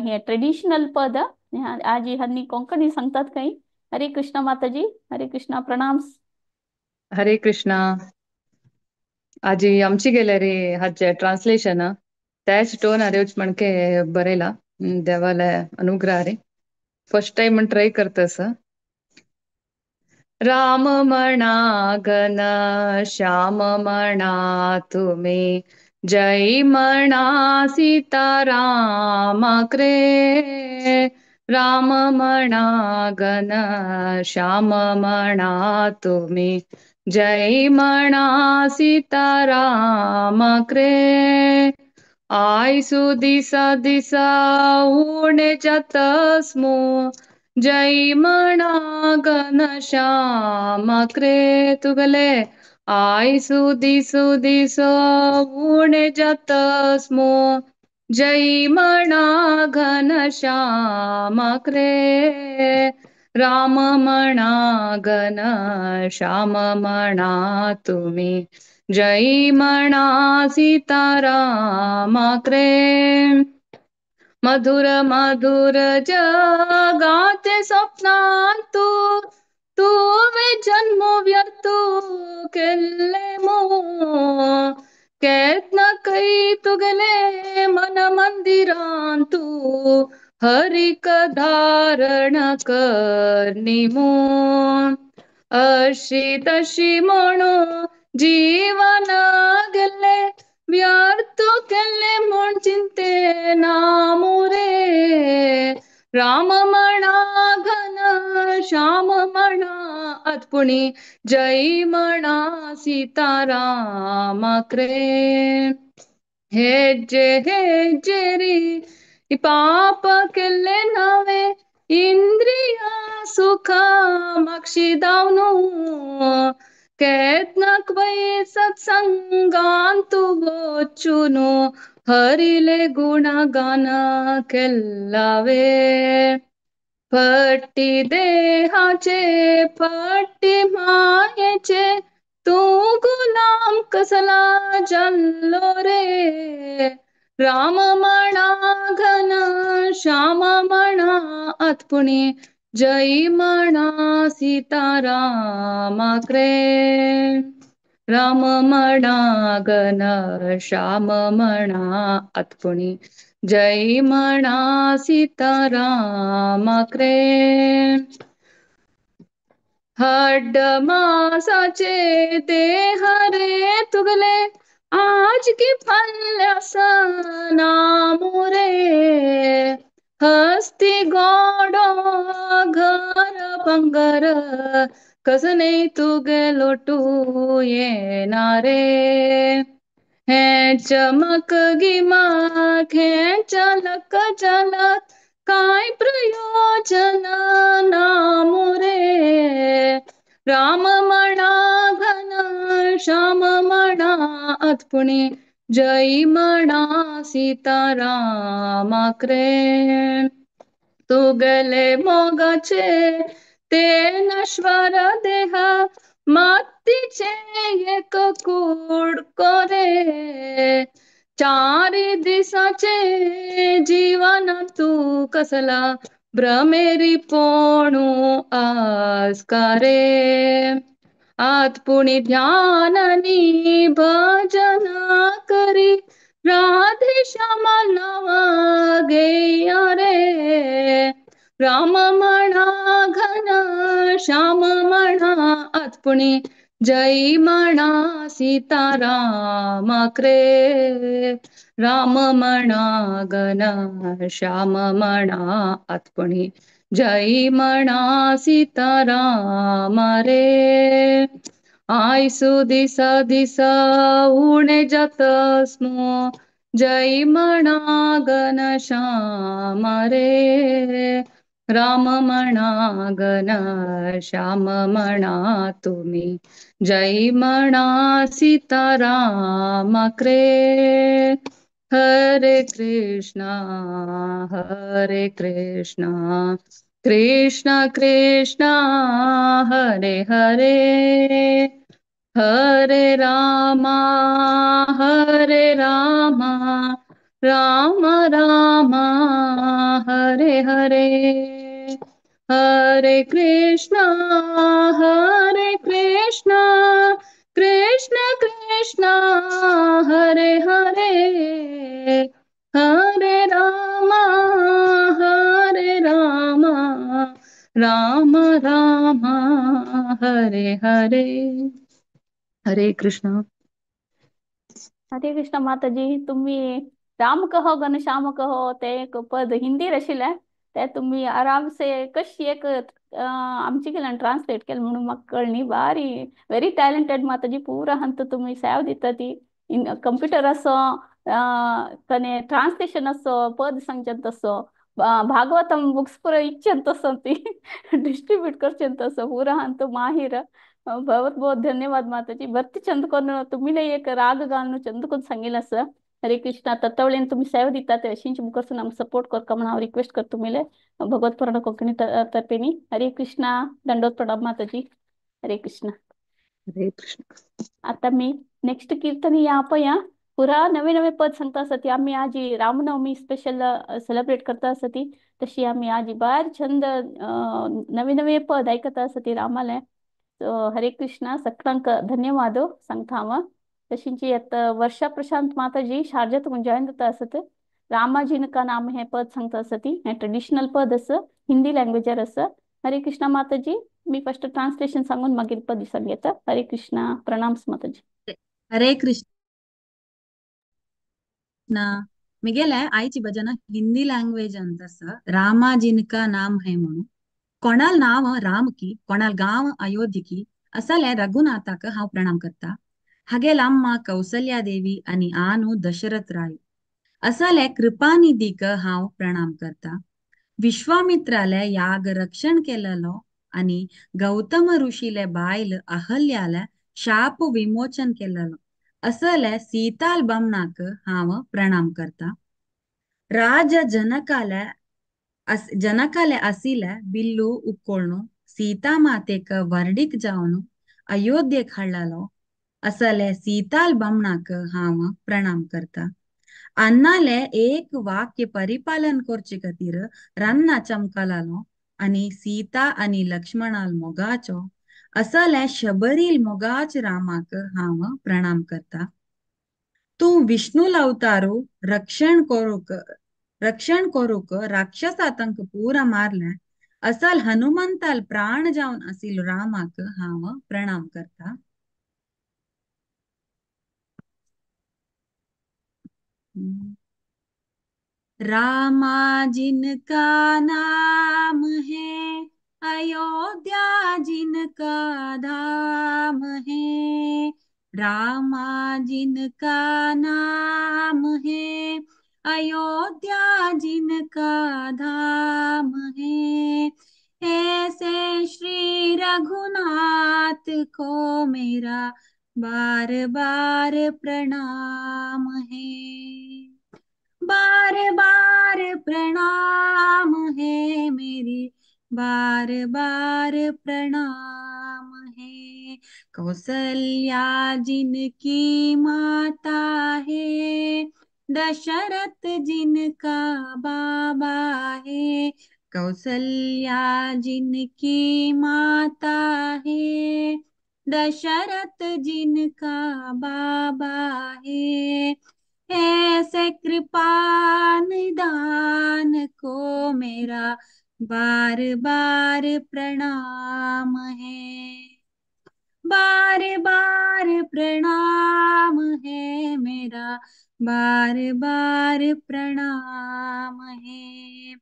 Speaker 2: हे ट्रेडिशनल पद आजी हनी कोंकणी सांगतात काही. हरे कृष्णा माताजी, हरे कृष्णा, प्रणाम.
Speaker 5: हरे कृष्णा. आजी आमची गेले रे हाचे ट्रान्सलेशन त्याच टोन अरेच म्हणके बरेला देवाला अनुग्रह रे. फर्स्ट टाइम ट्राय करतस. राम म्हणा घन श्याम म्हणा तुम्ही, जय म्हणा सीताराम क्रे. राम म्हणा घन श्याम म्हणा तुम्ही, जय म्हणा सीताराम क्रे. आयसु दिसा दिसा उणे जातस्मो, जय म्हणा घन श्याम क्रे. तुगले आयसु दिसु दिसो उणे जातस्मो, जय म्हणा घन श्याम क्रे. राम म्हणा घन श्याम म्हणा तुम्ही, जय म्हणा सीताराम क्रे. मधुर मधुर जगाचे स्वप्नांतु, तुवे जन्म व्यर्थ केल्ले मो. केतना कै तुगले मन मंदिरांतु, हरिक धारण करणी मो. अशी तशी म्हणू जीवन गेले, व्यर्थ केल्ले म्हूण चिंते नामो रे. राम म्हणा घन श्याम म्हणा अतपुणी, जय म्हणा सीताराम क्रे. हेजे हेजे री पाप केल्ले नवे, इंद्रिया सुख माक्षी दावनु. केतनाक वै सत्संगांतु वचुनु, हरिले गुणगान केल्लावे. फट्टी देहाचे फट्टी मायेचे, तूं गुलाम कसला जाल्लो रे. राम म्हणा घन श्याम म्हणा अतपुणी, जय म्हणा सीताराम क्रे. राम म्हणा गण श्याम म्हणा आतपुणी जय म्हणा सीतारामाक्रे. हड्ड मासाचे देह रे तुगले आज की फल्ल्यास नामुरे. हस्ती गोडो घर पंगर कसने तुगे लोटू येना रे. हे चमक गिमाक हे चलक चलक काय प्रयोजन नामुरे. राम म्हणा घन श्याम म्हणा अतपुणी जय म्हणा सीतारामाक्रे. तुगले मोगाचे ते नश्वर देह मातीचे एक कुडको रे. चारी दिसाचे जीवन तू कसला भ्रमेरी पोणू आस्कारे. आतपुणी ध्याननी भजन करी राधे श्यामा नावा गेया रे. राम म्हणा घन श्याम म्हणा आतपुणी जय म्हणा सीतारामाक्रे. राम म्हणा घन श्याम म्हणा आतपुणी जय म्हणा सीताराम रे. आयसू दिसा दिसा उणे जातस्मो जय म्हणा घन श्याम रे. राम म्हणा घन श्याम म्हणा तुम्ही जय म्हणा सीतारामाक्रे. हरे कृष्णा हरे कृष्णा कृष्ण कृष्ण हरे हरे. हरे रामा हरे रामा राम रामा हरे हरे. हरे कृष्णा हरे कृष्णा कृष्ण कृष्ण हरे हरे. हरे रामा हरे रामा राम राम हरे हरे. हरे कृष्ण.
Speaker 2: हरे कृष्ण माताजी. तुम्ही राम कहो घनश्याम कहो ते एक पद हिंदी आशिल्लें ते तुम्ही आरामसे कशी एक आमची केल्यान ट्रान्सलेट केलें म्हणून म्हाका कळ्ळी. बारी व्हेरी टॅलेंटेड माताजी. पुरा हंत तुमी सेव दिता ती कंप्युटर असो तने ट्रान्सलेशन असो पद सांगचें तसो भागवतम बुक्स पुरा इच्छेन तसो ती डिस्ट्रीब्यूट करचें तसो पुरा हंत माहीर. बहुत बहुत धन्यवाद माताजी. भरती चंद कोन तुम्ही एक राग गाणं चंद कोन सांगितलं असं. हरे कृष्णा. तत्वळेन तुम्ही सेवा दिता ते अशींच मुखारसून आमकां सपोर्ट करता म्हणून हांव रिक्वेस्ट करता तुमीले भगवत पुराण कोंकणी तर्फेनी. हरे कृष्णा. दंडोत प्रणाम माताजी. हरे कृष्ण.
Speaker 5: हरे कृष्ण.
Speaker 2: आता मी नेक्स्ट कीर्तन या पया पुरा नवे नवे पद सांगता आसती. आमी आज रामनवमी स्पेशल सेलिब्रेट करता आसती तशी आमी आज बार छंद नवे नवे पद आयकता आसती रामाले. हरे कृष्णा. सगळ्यांक धन्यवाद सांगता हांव. तशींची आतां वर्षा प्रशांत माताजी शारजा तुमकां जॉईन जाता आसत. रामाजीन का नाम हे पद सांगता आसती. हे ट्रेडिशनल पद आसा हिंदी लँग्वेजार आसा. हरे कृष्णा माताजी. मी फर्स्ट ट्रान्सलेशन सांगून मागीर पद सांगता. हरे कृष्णा. प्रणाम माताजी.
Speaker 6: हरे कृष्णा. मिगेले आईची भजन हिंदी लँग्वेज अंत आसा. रामाजीन का नाम है म्हणून कोणाल नाव राम की कोणाल गांव अयोध्य की असले रघुनाथाक हांव प्रणाम करता. हागेल अम्मा कौसल्या देवी आनी आनू दशरथ राय असले कृपानिधीक हांव प्रणाम करता. विश्वामित्राले याग रक्षण केलेलो आनी गौतम ऋषीले बायल अहल्याले शाप विमोचन केलेलो असले सीताल बामणाक हांव प्रणाम करता. राजा जनकाले जनकाले आसिले बिल्लू उक्कोळनु सीता मातेक वर्डीक जावन अयोध्येक हाडलेलो असले सीताल बामणाक हांव प्रणाम करता. अन्नाले एक वाक्य परिपालन करचे खातीर रान्ना चमकलालो आनी सीता आनी लक्ष्मणाल मोगाचो असल्या शबरील मोगाच रामाक हांव प्रणाम करता. तूं विष्णू अवतारो रक्षण करूक रक्षण करूक राक्षसातंक पुरा मारले असल हनुमंताल प्राण जावन आशिल्लो रामाक हांव प्रणाम करता. रामा जिनका नाम है, अयोध्या जिनका धाम है, रामा जिनका नाम है, अयोध्या जिनका धाम है, ऐसे श्री रघुनाथ को मेरा बार बार प्रणाम है, बार बार प्रणाम है मेरी, बार बार प्रणाम है। कौसल्या जिनकी माता है, दशरथ जिनका बाबा है, कौसल्या जिनकी माता है, दशरथ जिनका बाबा है, ऐसे कृपा निदान को मेरा बार बार प्रणाम है, बार बार प्रणाम है मेरा, बार बार प्रणाम है।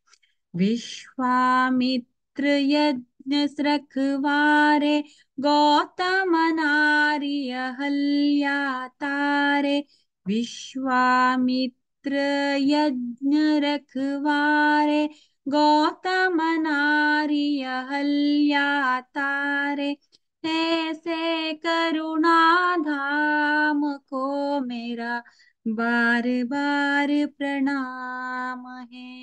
Speaker 6: विश्वामित्र यज्ञ रखवारे, गौतम नारी अहल्या तारे, विश्वामित्र यज्ञ रखवारे, गौतम नारी अहल्या तारे, ऐसे करुणा धाम को मेरा बार बार प्रणाम है,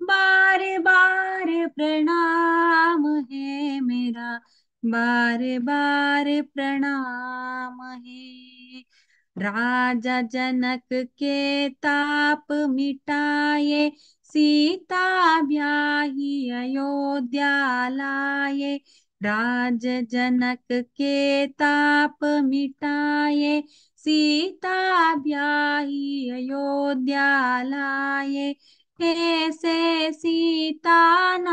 Speaker 6: बार बार प्रणाम है मेरा, बार बार प्रणाम है। राजा जनक के ताप मिटाए, सीता ब्याही अयोध्या लाए, राज जनक के ताप मिटाए, सीता ब्याही अयोध्या लाए, ऐसे सीतानाथ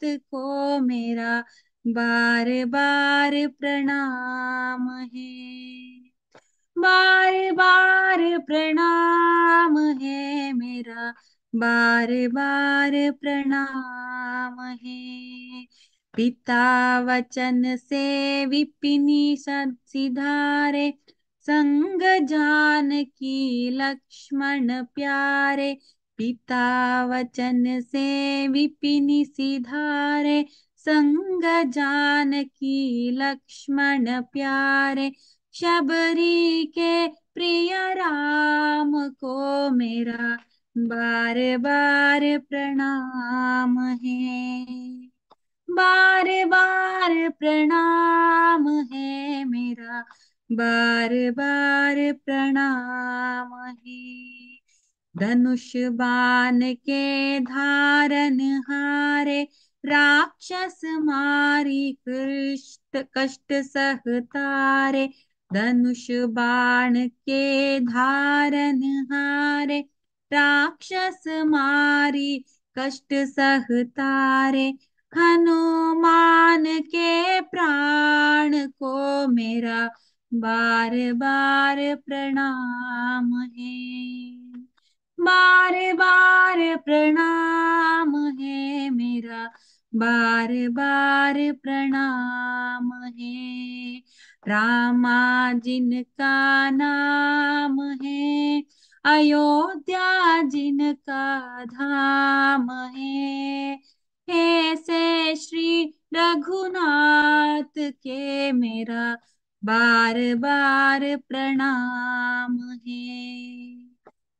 Speaker 6: को मेरा बार बार प्रणाम है, बार बार प्रणाम है मेरा, बार बार प्रणाम है। पिता वचन से विपिनी सिधारे, संग जानकी लक्ष्मण प्यारे, पिता वचन से विपिनी सिधारे, संग जानकी लक्ष्मण प्यारे, शबरी के प्रिय राम को मेरा बार बार प्रणाम है, बार बार प्रणाम है मेरा, बार बार प्रणाम है। धनुष बाण के धारन हारे, राक्षस मारी कृष्ट कष्ट सहतारे, धनुष बाण के धारन हारे, राक्षस मारी कष्ट सहतारे, हनुमान के प्राण को मेरा बार बार प्रणाम है, बार बार प्रणाम है मेरा, बार बार प्रणाम है। रामा जिनका नाम है, अयोध्या जिनका धाम है, ऐसे श्री रघुनाथ के मेरा बार बार प्रणाम है,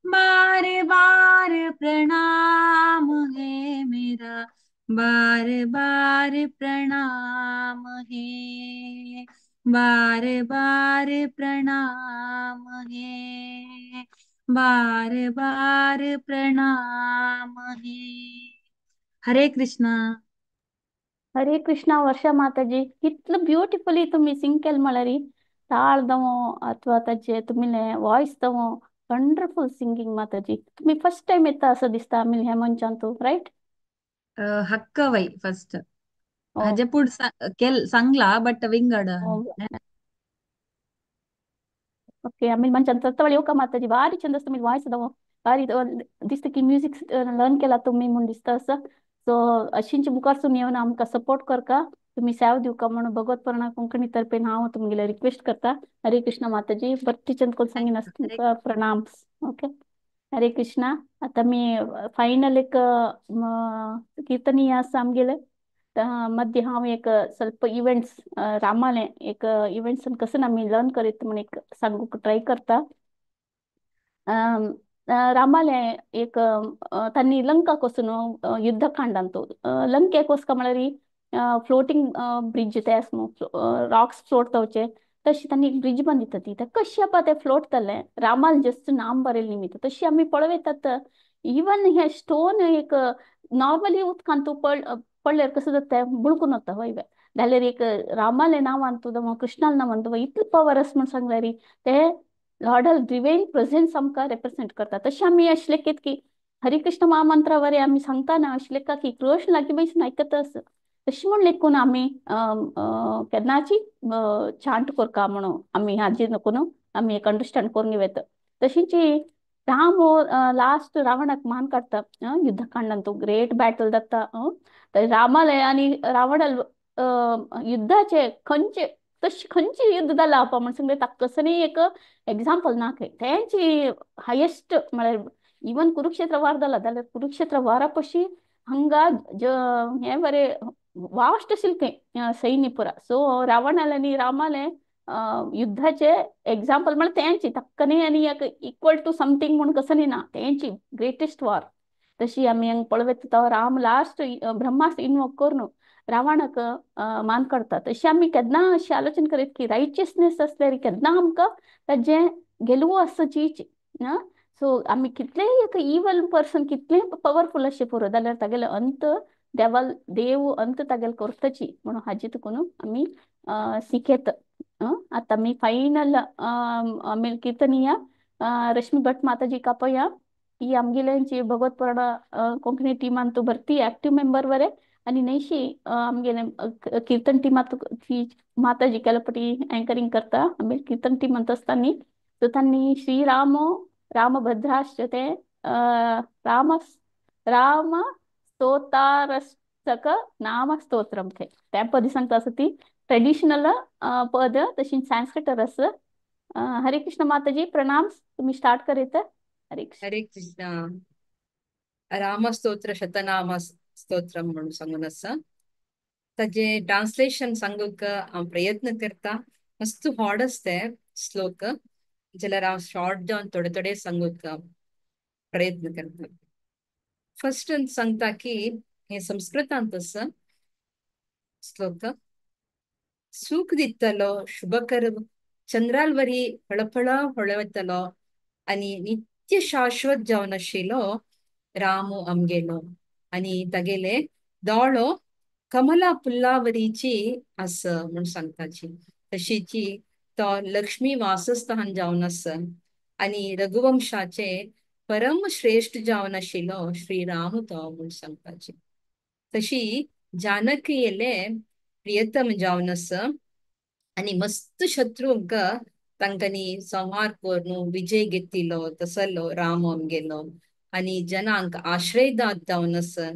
Speaker 6: बार बार प्रणाम है मेरा, बार बार प्रणाम है, बार बार प्रणाम है, बार बार प्रणाम है। हरे कृष्णा.
Speaker 2: हरे कृष्णा वर्षा माताजी, कितलं ब्युटिफुली तुम्ही सिंग केलं म्हळ्यार ताळ दवो अथवा ताजे तुमी वॉयस दवो, वंडरफुल सिंगिंग माताजी. तुम्ही फर्स्ट टाइम येता असं दिसता आमी ह्या मंचांतू, राईट?
Speaker 6: हक्क वै फर्स्ट हजेपूड केल सांगला बट विंगड.
Speaker 2: ओके, आमी मंचान तत्वळ येवका माताजी, भारी चंद आसता तुमी वॉयस दवो, भारी दिसता की म्युजीक लर्न केला तुमी म्हूण दिसता असं. सो अशींच मुखारसून येवन आमकां सपोर्ट करका, तुम्ही सेव दिवका म्हणून भगवत पुराणा कोंकणी तर्फेन हांव तुमगेले रिक्वेस्ट करता. हरे कृष्ण माताजी, बत्ती चंद कोण सांगिन आसता तुमकां प्रणाम. ओके, हरे कृष्णा. आता मी फायनल एक कीर्तनीय आसा आमगेले, मध्य हांव एक ಸ್ವಲ್ಪ इव्हेंट्स रामाले एक इव्हेंट्स कसं आमी लर्न करीत म्हण एक सांगूक ट्राय करता. रामाले एक तांणी लंका कोसून युद्धकांडांतू लंकेक वचका म्हळ्यार फ्लोटींग ब्रिज ते आस न्हू, रॉक्स फ्लोट जावचे तशी तांणी एक ब्रिज बांदिता ती कशी आपा ते फ्लोट जाले रामाल जस्ट नाम बरयले निमित्त तशी आमी पळयतात. इवन हे स्टोन एक नॉर्मली उदकांत पडल्यार कसं जाता बुळकून वता हय जाल्यार एक रामाले नांवान तुदा कृष्णाले नांवान तुका इतलो पवर आसा म्हूण सांगल्यार ते लॉर्डल डिवाइन प्रेझेन्स आमकां रेप्रेझेंट करता. तशें आमी अशें लेगीत की हरे कृष्ण महामंत्रा वरी आमी सांगता ना अशें लेखा की कृष्ण लागीं बैसून आयकता आसा तशें म्हूण लेखून आमी केन्नाची चांट करता म्हणून आमी हाजेर नको न्हू आमी एक अंडरस्टँड करून घेवता. तशीच राम लास्ट रावणाक मान काडटा युद्धकांडान तो ग्रेट बॅटल जाता रामाले आनी रावणाल युद्धाचे खंयचे तशें खंयचे युद्ध जालां आपा म्हण सांगले ताका कसलें एक एग्जाम्पल ना खंय तेंची हायेस्ट म्हळ्यार इवन कुरुक्षेत्र वार जाला जाल्यार कुरुक्षेत्र वारा पशी हांगा हें बरें वास्ट आशिल्लें थंय सैन्य पुरा. सो रावणाले आनी रामाले युद्धाचे एग्जाम्पल म्हळ्यार तेंची ताका आनी एक इक्वल टू समथींग म्हूण कसं ना तेंची ग्रेटेस्ट वॉर. तशी आमी हांगा पळयता तो राम लास्ट ब्रह्मास्त्र इन्वोक करून रावणाक मान काडटा. तशी आमी केन्ना अशी आलोचन करीत की रायचियसनेस आसल्यार केन्ना आमकां ताजें गेलवो आसचीच. सो आमी कितलेय एक इवल पर्सन कितलेय पवरफूल अशें पुरो जाल्यार तागेले अंत देवाल देव अंत तागेले करताची म्हणून हाजी तुका आमी शिकयता. आतां आमी फायनल आमी कीर्तनीया रश्मी भट माताजी कापया ही आमगेल्यांची भगवत पुराणा कोंकणी टिमान तूं भरती एक्टिव मेंबर बरे आनी न्हयशी आमगेले कीर्तन टिमात ती माताजी केल्या पटी एंकरींग करता आमी कीर्तन टिमांत आसता न्ही. सो तांणी श्रीराम रामभद्राश्च ते राम राम स्तोतारस्तक नाम स्तोत्रम थे त्या पद सांगता आसा ती ट्रेडिशनल पद तशी संस्कृत रस. हरे कृष्ण माताजी प्रणाम, तुम्ही स्टार्ट करीत. हरे कृष्ण.
Speaker 5: हरे कृष्ण. रामस्तोत्र शतनाम स्तोत्रम म्हणून सांगून आसा ताजे ट्रान्सलेशन सांगूक हांव प्रयत्न करता. मस्त हॉड आसता श्लोक जाल्यार हांव शॉर्ट जावन थोडे थोडे सांगूक प्रयत्न करता. फर्स्ट सांगता की हे संस्कृतांत आसा श्लोक. सूख दितलो शुभकर चंद्रालवरी फळफळ फळवतलो आनी नित्य शाश्वत जावन आशिल्लो रामू आमगेलो आनी तागेले दोळो कमला पुल्लावरीची आस म्हूण सांगताची. तशीची तो लक्ष्मी वासस्थान जावन आसा आनी रघुवंशाचे परम श्रेष्ठ जावन आशिल्लो श्रीराम तो म्हूण सांगताची. तशी जानकीले प्रियतम जावन आसा आनी मस्त शत्रूंक तांकांनी संहार करून विजय घेतिल्लो तसलो राम आमगेलो आनी जनांक आश्रयदात जावन आसा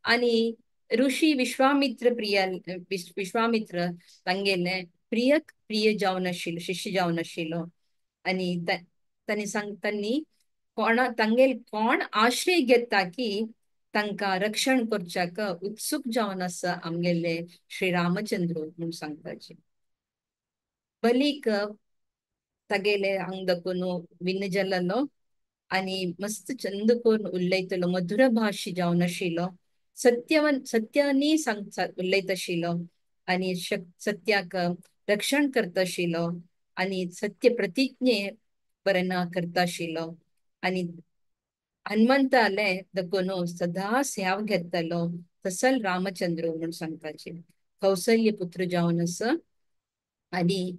Speaker 5: आनी ऋषी विश्वामित्र प्रिय विश्वामित्र तांगेले प्रिय प्रिय जावन आशिल्लो शिष्य जावन आशिल्लो आनी तांणी सांग तांणी कोणा तांगेल कोण आश्रय घेता की तांकां रक्षण करच्याक उत्सुक जावन आसा आमगेले श्री रामचंद्र म्हूण सांगताचे. बलीक तागेले हांग दाखोवन विन्न जाल्लो आनी मस्त चंद करून उलयतलो मधुर भाशी जावन आशिल्लो सत्यवन सत्यानी सांग उलयत आशिल्लो आनी सत्याक रक्षण करता आशिल्लो आनी सत्य प्रतिज्ञे बरें ना करता आशिल्लो आनी हनुमंताले दखून सदां स्याव घेतलो
Speaker 7: तसल रामचंद्र म्हूण सांगताची. कौसल्य पुत्र जावन आसा आनी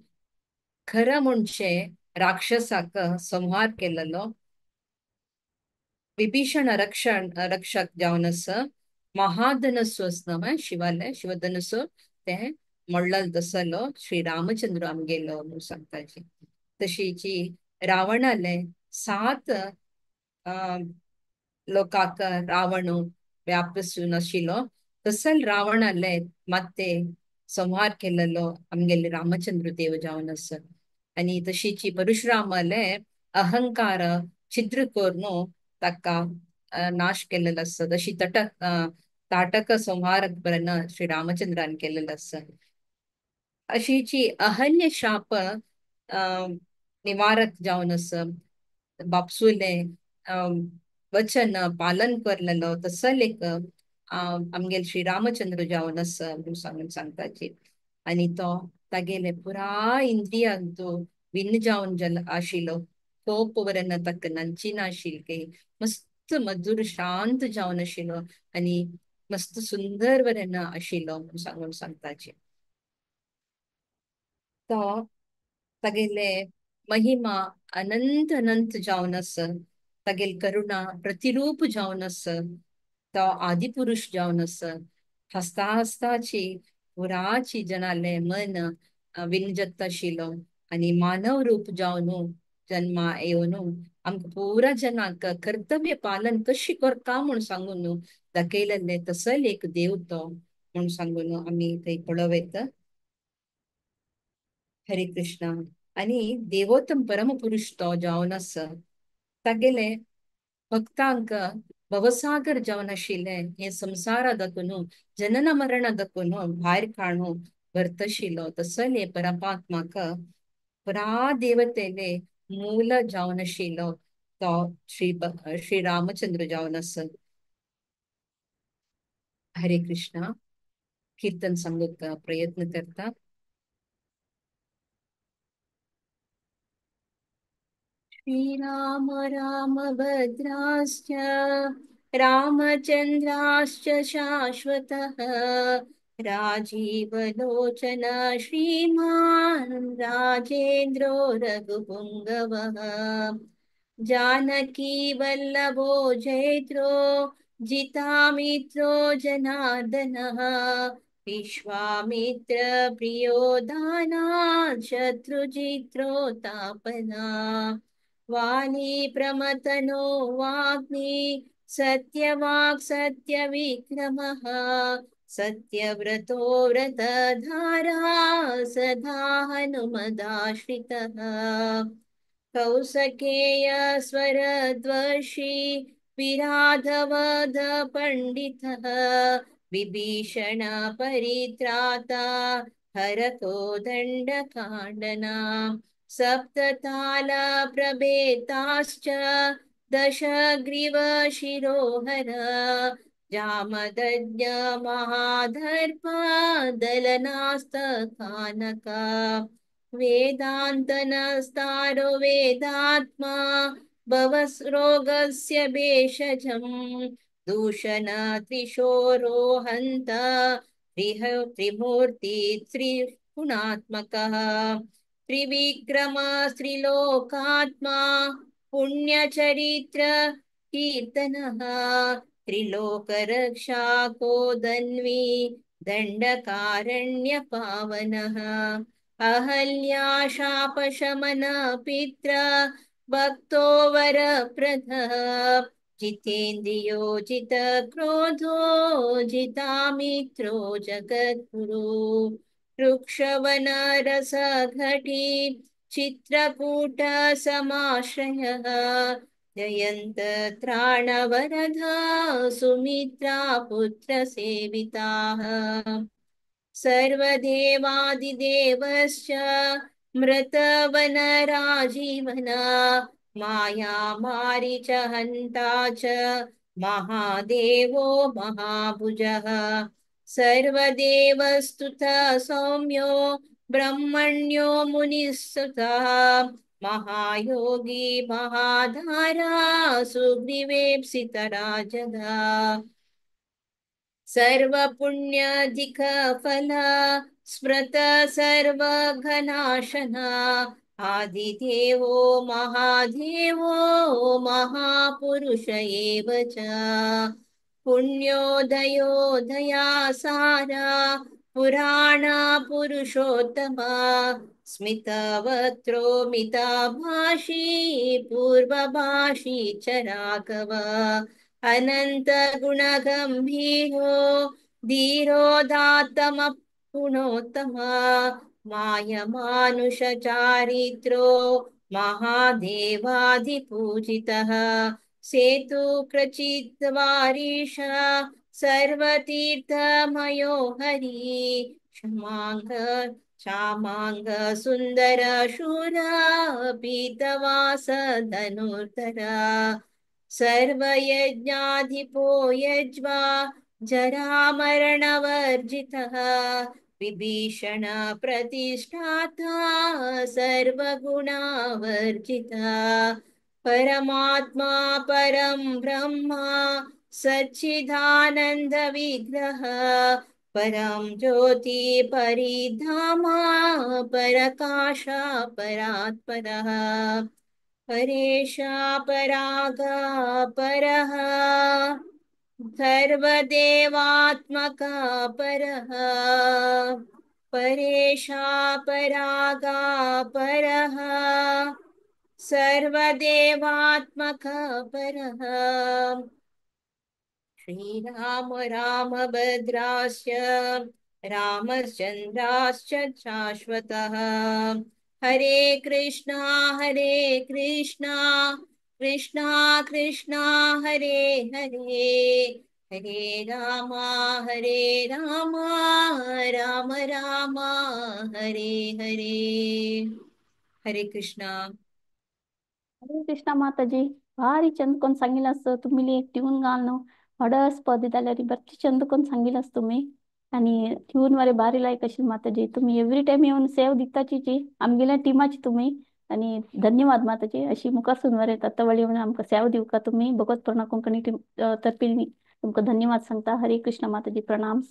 Speaker 7: खरं म्हणजे राक्षसाक संहार केलेलो विभीषण रक्षण रक्षक जावन आसा. महाधनस्सु आसना शिवाले शिवधनस्सु तें मोडलेलो तसलो श्री रामचंद्र आमगेलो म्हूण सांगताची. तशीची रावणाले 7 लोकांक रावण व्यापसून आशिल्लो तसल रावणाले मात्ते संहार केलेलो आमगेले रामचंद्र देव जावन आसा. आनी तशीची परशुरामाले अहंकार छिद्र करून ताका नाश केलेलो आसा. तशी ताटक संहार बरन श्री रामचंद्रान केलेलो आसा. अशीची अहल्य शाप निवारक जावन आसा. बापसुले वचन पालन करलेलो तसल एक आमगेले श्री रामचंद्र जावन आसा म्हूण सांगून सांगताची. आनी तो तागेले पुराय इंद्रियांतु भिन्न जावन जल आशिल्लो. कोप वरन ताका नंचिनाशिल्ले मस्त मधुर शांत जावन आशिल्लो आनी मस्त सुंदर वरन आशिल्लो म्हूण सांगून सांगताची. तो तागेले महिमा अनंत अनंत जावन आसा. तागेले करुणा प्रतिरूप जावन आसा. तो आदिपुरुष जावन आसा. हसता हसताची पुराची जनाले मन विंजत आशिल्लो आनी मानव रूप जावन जन्मा येवन आमकां पुरा जनांक कर्तव्य पालन कशी करता म्हूण सांगून दाखयलेले तसल एक देव तो म्हूण सांगून आमी थंय पळोवं. हरे कृष्णा. आनी देवोत्तम परमपुरुष तो जावन आसा. तागेले भक्तांक भवसागर जावन आशिल्ले हे संवसारा दाखून जनन मरण दाखून भायर काडून व्हरतशिल्लो तसले परमात्माक पुरा देवतेले मूल जावन आशिल्लो तो श्री श्री रामचंद्र जावन आसा. हरे कृष्णा. कीर्तन सांगूंक प्रयत्न करता. श्री राम राम भद्राश्च रामचंद्राश्च शाश्वतः राजीवलोचन श्रीमान् राजेंद्रो रघुपुंगवः जानकी वल्लभो जैत्रो जितामित्रो जनार्दनः विश्वामित्र प्रियो दानात् शत्रुजित्रो तापना वाली प्रमथनो वाग्मी सत्यवाक् सत्यविक्रमः सत्यव्रतो व्रतधारा सदा हनुमदाश्रितः कौसकेय स्वरद्वशी विराधवध पंडितः विभीषण परित्राता हरको दण्डकाण्डना सप्तताल प्रभेताश्च दशग्रीव शिरोहर जामदग्न्य महादर्पा दलनास्तकानका वेदान्तनस्तारो वेदात्मा भवरोगस्य भेषजं दूषण त्रिशोरोहन्त त्रिमूर्ति त्रिगुणात्मकः त्रिविक्रम त्रिलोकात्मा पुण्यचरित्र कीर्तनः त्रिलोकरक्षाको धन्वी दण्डकारण्य पावनः अहल्या शापशमन पित्र भक्तो वरप्रदः जितेन्द्रियो जितक्रोधो जितामित्रो जगद्गुरु वृक्षवनरसघटी चित्रकूट समाश्रयः जयन्त त्राणवरदा सुमित्रा पुत्रसेविताः सर्वदेवादिदेवश्च मृतवनराजीवना माया मारीच हन्ता च महादेवो महाभुजः सर्वदेवस्तुतः सौम्यो ब्रह्मण्यो मुनिस्तुतः महायोगी महाधारा सुग्रीवेप्सितराजधा सर्वपुण्याधिक फल स्मृत सर्वघनाशना आदिदेवो महादेवो महापुरुष एव च पुण्योदयो दयासारा पुराण पुरुषोत्तमा स्मितवक्त्रो मिताभाषी पूर्वभाषी च राघव अनन्त गुणगम्भीरो धीरोदात्तम गुणोत्तम मायमानुष चारित्रो महादेवाधिपूजितः सेतुक्रचिद्वारीश सर्वतीर्थमयो हरि क्षमाङ्ग क्षामाङ्ग सुन्दर शूर पीतवास धनुर्धर सर्वयज्ञाधिपो यज्वा जरामरणवर्जितः विभीषण प्रतिष्ठाता सर्वगुणावर्जिता परमात्मा परं ब्रह्म सच्चिदानन्द विग्रह परं ज्योति परिधामा परकाश परात्परः परेशा परागा परः सर्वदेवात्मका परः परेशा परागा परः सर्वदेवात्मका परः श्रीराम राम भद्राश्च रामचन्द्राश्च शाश्वतः हरे कृष्णा कृष्णा कृष्णा हरे हरे हरे रामा राम राम हरे हरे हरे कृष्णा।
Speaker 2: हरे कृष्णा माताजी, भारी चंद कोण सांगितलं असतं तुम्ही एक ट्यून घाल न्हू हडस पद जाल्यार बरें चंद कोण सांगितलं असतं तुम्ही आणि ट्यून वरे भारी लायक अशी माताजी तुम्ही एव्हरी टायम येवन सेव दिताची आमगेल्या टिमाची तुम्ही आणि धन्यवाद माताजी अशी मुखार सुनवार तत्वळी येवन आमकां सेव दिवका तुम्ही भगवत प्रणा कोंकणी टीम तर्फी तुमकां धन्यवाद सांगता। हरे कृष्ण माताजी, प्रणाम।